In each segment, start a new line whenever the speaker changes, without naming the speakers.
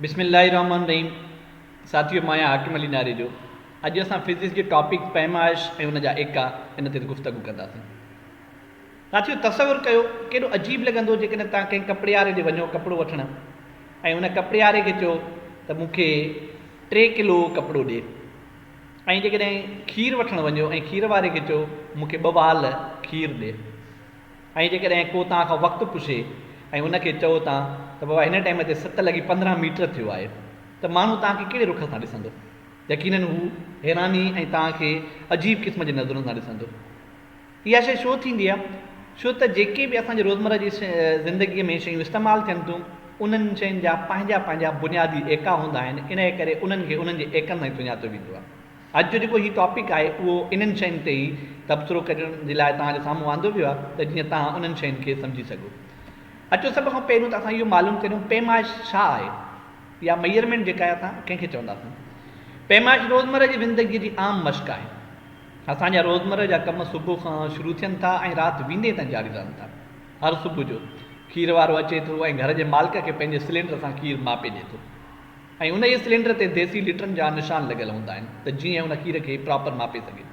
بسم الله الرحمن الرحيم ساٿيو مان آهيان حاڪم علي ناريجو اڄ اسان فزڪس جي ٽاپڪ پيمائش ۽ ان جا ايڪا ان تي گفتگو ڪنداسين. ساٿيو تصور ڪيو ڪيڏو عجيب لڳندو جيڪڏهن توهان ڪنهن ڪپڙي واري ڏي وڃو ڪپڙو وٺڻ ۽ ان ڪپڙي واري کي چئو ته مون کي ٽي ڪلو ڪپڙو ڏي ۽ جيڪڏهن کير وٺڻ وڃو ۽ کير واري کي چئو مون کي ٻه وال کير ڏي. ۽ جيڪڏهن ڪو توهان کان وقت پڇي ۽ ان کي چئو توهان ته بابا هن ٽائيم تي ست لڳي 15 ميٽر ٿيو آهي ته ماڻهو توهان کي ڪهڙي رخ سان ڏسندو؟ يقينن هو حيراني ۽ توهان کي عجيب قسم جي نظرن سان ڏسندو. اها شيء ڇو ٿيندي آهي؟ ڇو ته جيڪي به اسان جي روزمره جي زندگيء ۾ شيون استعمال ٿين ٿيون، انهن شين جا پنهنجا پنهنجا بنيادي ايڪا هوندا آهن، انهيء ڪري انهن کي انهن جي ايڪن سان ئي سڃاتو ويندو آهي. اڄ جو جيڪو هي ٽاپڪ آهي اهو انهن شين تي ئي تبصرو ڪرڻ جي لاء توهان جي سامهون آندو ويو آهي ته جيئن توهان انهن شين کي سمجهي سگهو. اچو سڀ کان پهريون ته اسان اهو معلوم ڪريون پيمائش ڇا آهي يا ميئرمينٽ جيڪا آهي اسان ڪنهن کي چونداسون. پيمائش روزمره جي زندگيء جي عام مشق آهي. اسان جا روزمره جا ڪم صبح کان شروع ٿين ٿا ۽ رات ويندي تائين جاري رهن ٿا. هر صبح جو کير وارو اچي ٿو ۽ گهر جي مالڪ کي پنهنجي سلينڊر سان کير ماپي ڏي ٿو. ۽ انهيء سلينڊر تي ديسي ليٽرن جا نشان لڳل هوندا آهن ته جيئن ان کير کي پراپر ماپي سگهي.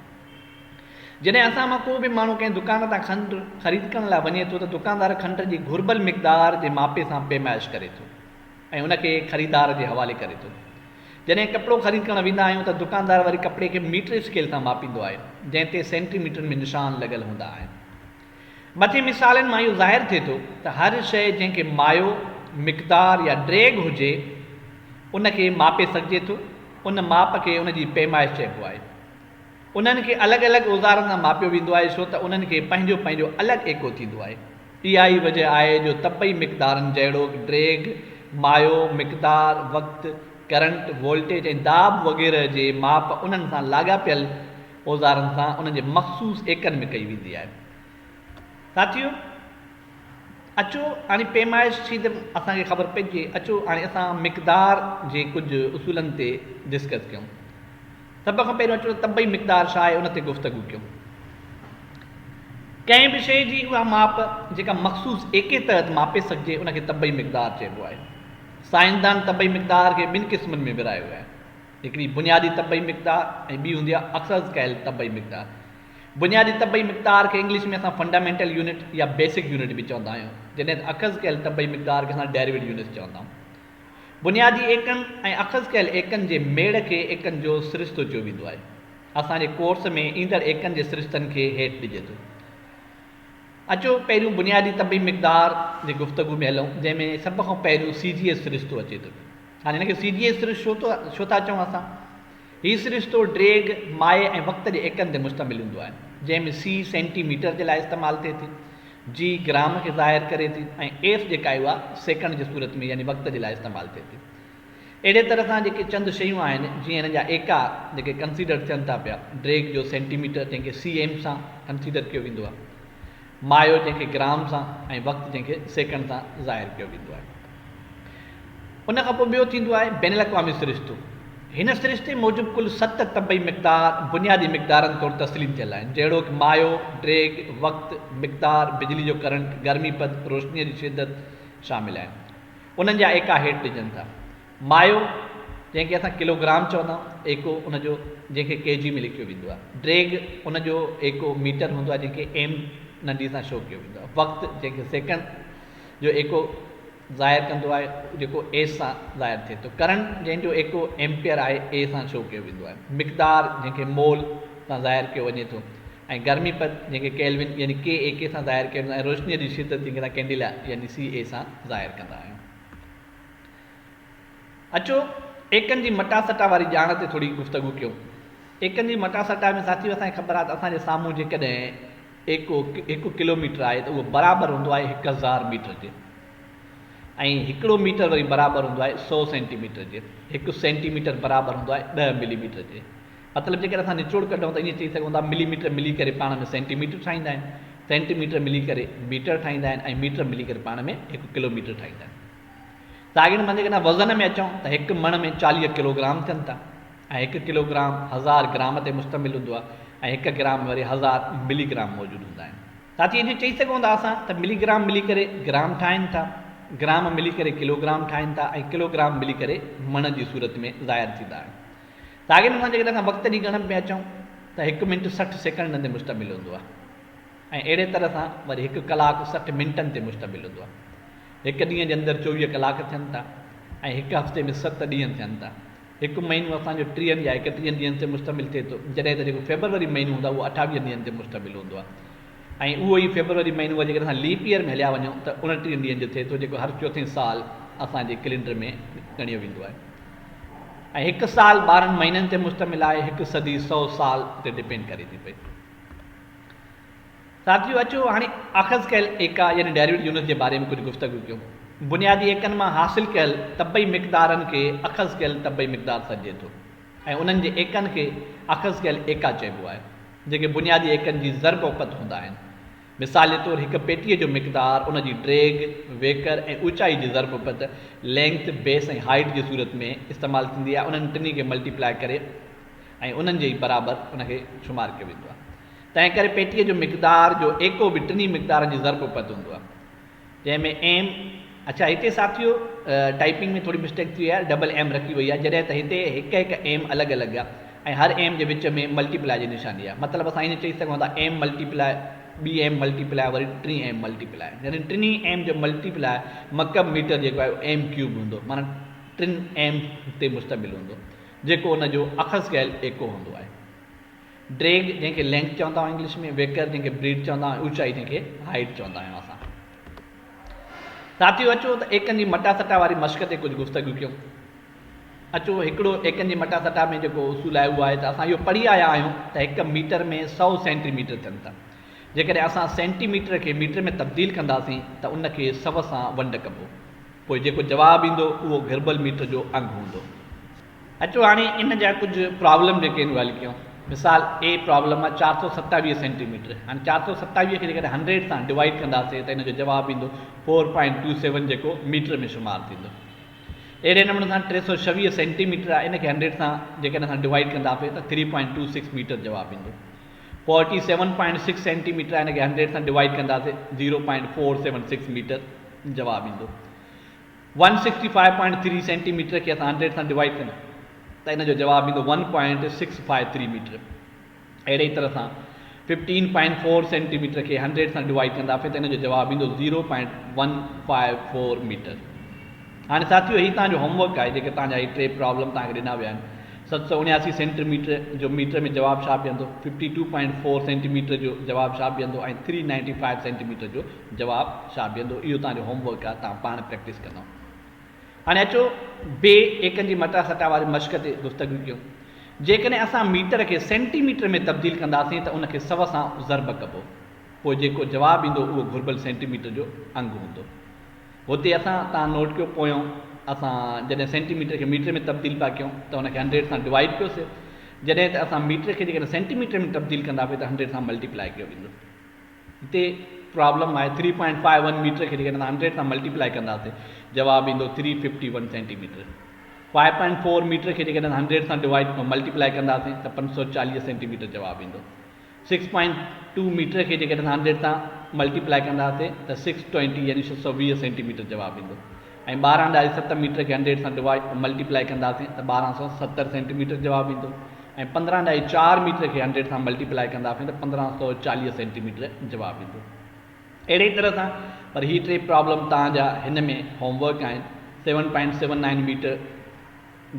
جڏهن اسان مان ڪو به ماڻهو ڪنهن دڪان تان کنڊ خريد ڪرڻ لاء وڃي ٿو ته دڪاندار کنڊ جي گهربل مقدار جي ماپي سان پيمائش ڪري ٿو ۽ ان کي خريدار جي حوالي ڪري ٿو. جڏهن ڪپڙو خريد ڪرڻ ويندا آهيون ته دڪاندار وري ڪپڙي کي ميٽر اسڪيل سان ماپيندو آهي جنهن تي سينٽي ميٽرن ۾ نشان لڳل هوندا آهن. مٿين مثالن مان اهو ظاهر ٿئي ٿو ته هر شيء جنهن کي مايو، مقدار يا ڊيگهه هجي، ان کي ماپي سگهجي ٿو. ان ماپ کي ان جي پيمائش چئبو آهي. انهن کي الڳ الڳ اوزارن سان ماپيو ويندو آهي ڇو ته انهن کي پنهنجو پنهنجو الڳ ايڪو ٿيندو آهي. اها ئي وجه آهي جو طبعي مقدارن جهڙوڪ ڊيگهه، مايو، مقدار، وقت، ڪرنٽ، وولٽيج ۽ داٻ وغيره جي ماپ انهن سان لاڳاپيل اوزارن سان انهن جي مخصوص ايڪن ۾ ڪئي ويندي آهي. ساٿيو! اچو هاڻي پيمائش ٿي ته اسان کي خبر پئجي اچو هاڻي اسان مقدار جي ڪجهه اصولن تي ڊسڪس ڪيون. سڀ کان پهريون اچو ته طبعي مقدار ڇا آهي ان تي گفتگو ڪيون. ڪنهن به شيء جي اها ماپ جيڪا مخصوص ايڪي تحت ماپي سگهجي ان کي طبعي مقدار چئبو آهي. سائنسدان طبعي مقدار کي ٻن قسمن ۾ ورهايو آهي. هڪڙي بنيادي طبعي مقدار ۽ ٻي هوندي آهي اخذ ڪيل طبعي مقدار. بنيادي طبعي مقدار کي انگلش ۾ اسان فنڊامينٽل يونٽ يا بيسڪ يونٽ به چوندا آهيون، جڏهن ته اخذ ڪيل طبعي مقدار کي اسان ڊيريوڊ يونٽس چوندا آهيون. بنيادي ايڪن ۽ اخذ ڪيل ايڪن جي ميڙ کي ايڪن جو سرشتو چيو ويندو آهي. اسان جي ڪورس ۾ ايندڙ ايڪن جي سرشتن کي هيٺ ڏجي ٿو. اچو پهريون بنيادي طبعي مقدار جي گفتگو ۾ هلون، جنهن ۾ سڀ کان پهريون سي جي ايس سرشتو اچي ٿو. هاڻي هن کي سي جي ايس سرشتو ڇو ٿا چئون اسان؟ هي سرشتو ڊيگهه، مايي ۽ وقت جي ايڪن تي مشتمل هوندو آهي، جنهن ۾ سي سينٽي ميٽر جي لاء استعمال ٿئي ٿي، جي گرام کي ظاهر ڪري ٿي ۽ ايس جيڪا آهي اها سيڪنڊ جي صورت ۾ يعني وقت جي لاء استعمال ٿئي ٿي. اهڙي طرح سان جيڪي چند شيون آهن جيئن هن جا ايڪا جيڪي ڪنسيڊر ٿين ٿا پيا، ڊيگهه جو سينٽي ميٽر جنهن کي سي ايم سان ڪنسيڊر ڪيو ويندو آهي، مايو جنهن کي گرام سان ۽ وقت جنهن کي سيڪنڊ سان ظاهر ڪيو ويندو آهي. ان کان پوء ٻيو ٿيندو آهي بين الاقوامي سرشتو. هن سرشتي موجب ڪل ست طبعي مقدار بنيادي مقدارن طور تسليم ٿيل آهن، جهڙوڪ، مايو، ڊيگهه، وقت، مقدار، بجلي جو ڪرنٽ، گرمي پد، روشنيء جي شدت شامل آهن. انهن جا ايڪا هيٺ ڏجن ٿا. مايو، جنهن کي اسان ڪلوگرام چوندا آهيون، ايڪو ان جو جنهن کي ڪي جي ۾ لکيو ويندو آهي. ڊيگهه، ان جو ايڪو ميٽر هوندو آهي، جنهن کي ايم ننڍي سان شو ڪيو ويندو آهي. وقت، جنهن کي سيڪنڊ جو ايڪو ظاهر ڪندو آهي جيڪو ايس سان ظاهر ٿئي ٿو. ڪرنٽ جنهن جو ايڪو ايمپيئر آهي اي سان شو ڪيو ويندو آهي. مقدار جنهن کي مول سان ظاهر ڪيو وڃي ٿو ۽ گرمي پد جنهن کي ڪيلون يعني ڪي اي ڪي سان ظاهر ڪيو ويندو آهي ۽ روشنيء جي شدت جنهن کي اسان ڪينڊيلا يعني سي اي سان ظاهر ڪندا آهيون. اچو ايڪن جي مٽاسٽا واري ڄاڻ تي ٿوري گفتگو ڪيون. ايڪن جي مٽاسٽا ۾ ساٿيو اسان کي خبر آهي ته اسان جي سامهون جيڪڏهن ايڪو هڪ ڪلوميٽر آهي ته اهو برابر هوندو آهي 1000 ميٽر جي ۽ هڪڙو ميٽر وري برابر هوندو آهي سو سينٽي ميٽر جي. هڪ سينٽي ميٽر برابر هوندو آهي 10 ملي ميٽر جي. مطلب جيڪڏهن اسان نچوڙ ڪڍون ته ائين چئي سگهون ٿا ملي ميٽر ملي ڪري پاڻ ۾ سينٽي ميٽر ٺاهيندا آهن، سينٽي ميٽر ملي ڪري ميٽر ٺاهيندا آهن ۽ ميٽر ملي ڪري پاڻ ۾ هڪ ڪلوميٽر ٺاهيندا آهن. ساڳئي نموني جيڪڏهن وزن ۾ اچون ته هڪ مڻ ۾ 40 ڪلوگرام ٿين ٿا. ۽ هڪ ڪلو گرام 1000 گرام تي مشتمل هوندو آهي ۽ هڪ گرام ۾ وري 1000 ملي گرام موجود هوندا آهن. ساٿي ائين چئي سگهون ٿا اسان ته ملي گرام ملي ڪري گرام ٺاهين ٿا، گرام ملي ڪري ڪلوگرام ٺاهين ٿا ۽ ڪلوگرام ملي ڪري مڻ جي صورت ۾ ظاهر ٿيندا آهن. ساڳئي نموني جيڪڏهن اسان وقت جي ڳڻپ ۾ اچون ته هڪ منٽ 60 سيڪنڊن تي مشتمل هوندو آهي ۽ اهڙي طرح سان وري هڪ ڪلاڪ 60 منٽن تي مشتمل هوندو آهي. هڪ ڏينهن جي اندر 24 ڪلاڪ ٿين ٿا ۽ هڪ هفتي ۾ ست ڏينهن ٿين ٿا. هڪ مهينو اسان جو ٽيهن يا ايڪٽيهن ڏينهن تي مشتمل ٿئي ٿو، جڏهن ته جيڪو فيبروري مهينو هوندو آهي اهو اٺاويهن ڏينهن تي مشتمل هوندو آهي ۽ اهو ئي فيبروري مهينو وري جيڪڏهن اسان ليپ ايئر ۾ هليا وڃون ته اڻٽيهن ڏينهن جو ٿئي ٿو جيڪو هر چوٿين سال اسان جي ڪئلينڊر ۾ ڳڻيو ويندو آهي ۽ هڪ سال 12 مهينن تي مشتمل آهي، هڪ صدي سئو سال تي ڊپينڊ ڪري ٿي پئي. ساٿيو اچو هاڻي اخذ ڪيل ايڪا يعني ڊيريوڊ يونٽس جي باري ۾ ڪجهه گفتگو ڪيون. بنيادي ايڪن مان حاصل ڪيل طبعي مقدارن کي اخذ ڪيل طبعي مقدار سڏجي ٿو ۽ انهن جي ايڪن کي اخذ ڪيل ايڪا چئبو آهي جيڪي بنيادي ايڪن جي ضرب اپت هوندا آهن. مثال جي طور هڪ پيٽيء جو مقدار ان جي ڊيگهه، ويڪر ۽ اوچائي جي ضرب اپت Length، Base ۽ Height جي صورت ۾ استعمال ٿيندي آهي انهن ٽنهي کي ملٽي پلائي ڪري ۽ انهن جي ئي برابر ان کي شمار ڪيو ويندو آهي. تنهن ڪري پيٽيء جو مقدار جو ايڪو به ٽنهي مقدارن جي ضرب اپت هوندو آهي. جنهن ۾ ايم اڇا هتي ساٿيو ٽائپنگ ۾ ٿوري مسٽيڪ ٿي وئي آهي ڊبل ايم رکي وئي آهي جڏهن ته هتي هڪ هڪ ايم الڳ الڳ آهي ۽ هر ايم جي وچ ۾ ملٽي پلائي جي نشاني آهي مطلب اسان ائين چئي سگهون ٿا ايم ملٽي پلائي ٻي ايم ملٽي پلائي وري ٽين ايم ملٽي پلائي يعني ٽنهي ايم جو ملٽي پلائي مڪعب ميٽر جيڪو آهي اهو ايم ڪيوب هوندو معنيٰ ٽن ايم تي مشتمل هوندو جيڪو ان جو اخذ ڪيل ايڪو هوندو آهي. ڊريگ جنهن کي لينگٿ چوندا آهيون انگلش ۾، ويڪر جنهن کي بريڊ چوندا آهيون ۽ اوچائي جنهن کي هائيٽ چوندا آهيون اسان. ساٿيو اچو ته ايڪن جي مٽاسٽا واري مشق تي ڪجهه گفتگو ڪيون. اچو هڪڙو ايڪن جي مٽاسٽا ۾ جيڪو اصول آهي اهو آهي ته اسان اهو پڙهي آيا آهيون ته هڪ ميٽر ۾ 100 سينٽي ميٽر ٿين ٿا. جيڪڏهن اسان سينٽي ميٽر کي ميٽر ۾ تبديل ڪنداسين ته ان کي 100 سان ونڊ ڪبو. پوء جيڪو جواب ايندو اهو گهربل ميٽر جو انگ هوندو. اچو هاڻي ان جا ڪجهه پرابلم جيڪي آهن اهي حل ڪيون. مثال اي پرابلم آهي 427 سينٽي ميٽر. هاڻي 427 کي جيڪڏهن هنڊريڊ سان ڊوائيڊ ڪنداسين ته ان جو جواب ايندو فور پوائنٽ ٽو سيون جيڪو ميٽر ۾ شمار ٿيندو. اهڙي نموني سان 326 سينٽي ميٽر آهي ان کي هنڊريڊ سان جيڪڏهن اسان ڊوائيڊ ڪنداسين ته three point two six metre جواب ايندو. Forty seven point six centimetre آهي ان کي هنڊريڊ سان ڊوائيڊ ڪنداسين zero point four seven six metre جواب ايندو. One sixty five point three centimetre کي اسان هنڊريڊ سان ڊوائيڊ ڪندا ته ان جو جواب ايندو one point six five three metre. اهڙي ئي طرح سان fifteen point four centi metre کي هنڊريڊ سان ڊوائيڊ ڪنداسين ته ان جو جواب ايندو zero point one five four metre. هاڻي ساٿيو هي توهان جو هوم ورڪ آهي جيڪي توهان جا هي ٽي پرابلم توهان کي ڏنا ويا آهن. 779 سينٽي ميٽر جو ميٽر ۾ جواب ڇا بيهندو، fifty two point four centi metre جو جواب ڇا بيهندو ۽ three ninety five centi metre جو جواب ڇا بيهندو. اهو توهان جو هوم ورڪ آهي توهان پاڻ پريڪٽس ڪندؤ. هاڻي اچو بي ايڪن جي مٽا سٽا واري مشق تي گفتگو ڪيون. جيڪڏهن اسان ميٽر کي سينٽي ميٽر ۾ تبديل ڪنداسين ته ان کي 100 سان ضرب ڪبو پوء جيڪو جواب ايندو اهو گهربل سينٽي ميٽر جو انگ هوندو. هتي اسان توهان نوٽ ڪيو پويون اسان جڏهن سينٽي ميٽر کي ميٽر ۾ تبديل پيا ڪيون ته ان کي هنڊريڊ سان ڊوائيڊ ڪيوسي جڏهن ته اسان ميٽر کي جيڪڏهن سينٽي ميٽر ۾ تبديل ڪنداسي ته هنڊريڊ سان ملٽي پلائي ڪيو ويندو. هتي پرابلم آهي three point five one metre کي جيڪڏهن اسان هنڊريڊ سان ملٽي پلائي ڪنداسي جواب ايندو three fifty one centi metre. Five point four metre کي جيڪڏهن اسان هنڊريڊ سان ڊوائيڊ ملٽي پلائي ڪنداسين ته 540 سينٽي ميٽر جواب ايندو. سڪس پوائنٽ ٽو ميٽر کي جيڪڏهن اسان هنڊريڊ سان ملٽي پلائي ڪنداسين ته سڪس ٽوئنٽي يعني 620 سينٽي ميٽر جواب ايندو ۽ ٻارهن ڏهاڙي ست ميٽر کي هنڊريڊ سان ڊوائيڊ ملٽي پلائي ڪنداسين ته 1270 سينٽي ميٽر جواب ايندو ۽ پندرهن ڏهاڙي چار ميٽر کي هنڊريڊ سان ملٽي پلائي ڪنداسين ته 1540 سينٽي ميٽر جواب ايندو. اهڙي طرح سان پر هي ٽي پرابلم توهان جا هن ۾ هوم ورڪ آهن. Seven point seven nine metre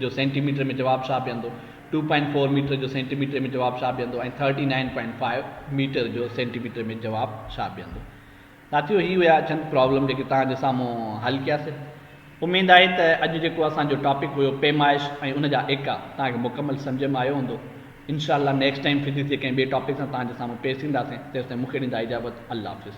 جو سينٽي ميٽر ۾ جواب ڇا بيهندو، ٽو پوائنٽ فور ميٽر جو سينٽي ميٽر ۾ جواب ڇا بيهندو ۽ thirty nine point five metre جو سينٽي ميٽر ۾ جواب ڇا بيهندو. ساٿيو هي هيا چند پرابلم جيڪي توهان جي سامهون حل ڪياسي. اميد آهي ته اڄ جيڪو اسان جو ٽاپڪ هيو پيمائش ۽ ان جا ايڪا توهان کي مڪمل سمجهه ۾ آيو هوندو. انشاء الله نيڪسٽ ٽائيم فزڪس جي ڪنهن ٻئي ٽاپڪ سان توهان جي سامهون پيش ٿينداسين. تيستائين مون کي ڏيندا اجازت. الله حافظ.